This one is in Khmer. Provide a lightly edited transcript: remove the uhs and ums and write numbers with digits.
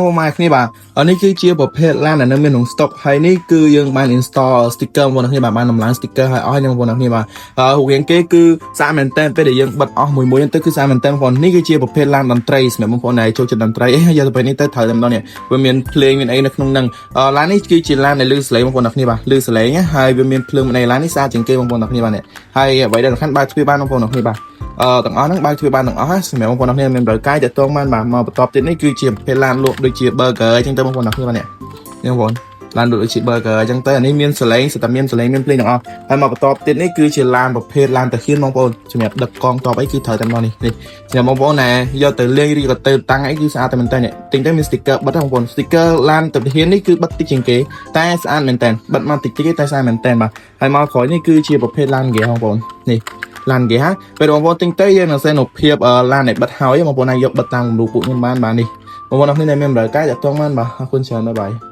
បងប្អូនគ្នាបាទនេះគឺជាប្រភេទឡានដែលនៅមានក្នុង stock ហើយនេះគឺយើងបាន install sticker បងប្អូនគ្នាបាទបានដំឡើង sticker ឲ្យអស់ហើយបងប្អូនគ្នាបាទរូបរាងគេគឺស្អាតមែនតើពេលដែលយើងបិទអស់មួយមួយទៅគឺស្អាតមែនតើបងប្អូននេះគឺជាប្រភេទឡានតន្ត្រីសម្រាប់បងប្អូនដែលចូលចិត្តតន្ត្រីអីយកទៅពេលនេះទៅត្រូវតែម្ដងនេះវាមានភ្លេងមានអីនៅក្នុងហ្នឹងឡាននេះគឺជាឡានដែលលឺសលេងបងប្អូនគ្នាបាទលឺសលេងហើយវាមានភ្លើងមានអីឡាននេះស្អាតជាងគេបងប្អូនគ្នាបាទនេះហើយអ្វីដែលសំខាន់បើកទ្វារបានបងប្អូនគ្នាបាទទាំងអស់ហ្នឹងបើកទ្វារបានទាំងអស់ណាសម្រាប់បងប្អូនគ្នាមានត្រូវកាយតតងបានបាទមកបន្ទាប់ទៀតនេះគឺជាប្រភេទឡានលក់ដូចជា burger អញ្ចឹងទៅបងប្អូនគ្នាបាទនេះនេះបងប្អូនឡានលក់ដូចជា burger អញ្ចឹងទៅអានេះមានសលេងសិតតែមានសលេងមានភ្លេងទាំងអស់ហើយមកបន្ទាប់ទៀតនេះគឺជាឡានប្រភេទឡានតាហ៊ានបងប្អូនសម្រាប់ដឹកកងតបអីគឺត្រូវតែម្ដងនេះនេះសម្រាប់បងប្អូនណាយកទៅលេងឬក៏ទៅតាំងអីគឺស្អាតតែមែនតើនេះទិញទៅមាន sticker បិទបងប្អូន sticker ឡានតាហ៊ាននេះគឺបិទតិចជាងគេតែស្អាតមែនតើបិទមកតិចតិចទេតែស្អាតមែនតើបាទហើយមកក្រោយនេះគឺជាប្រភេទឡានហ្គេបងប្អូននេះឡានគេហាពេលបងប្អូនទិញទៅយើងនឹងសេនរូបភាពឡានដែលបិទហើយបងប្អូនអាចយកបិទតាមគំរូពួកខ្ញុំបានបាទនេះបងប្អូនអរគ្នាដែលមានតម្រូវការតាក់ទងបានបាទអរគុណច្រើន bye bye.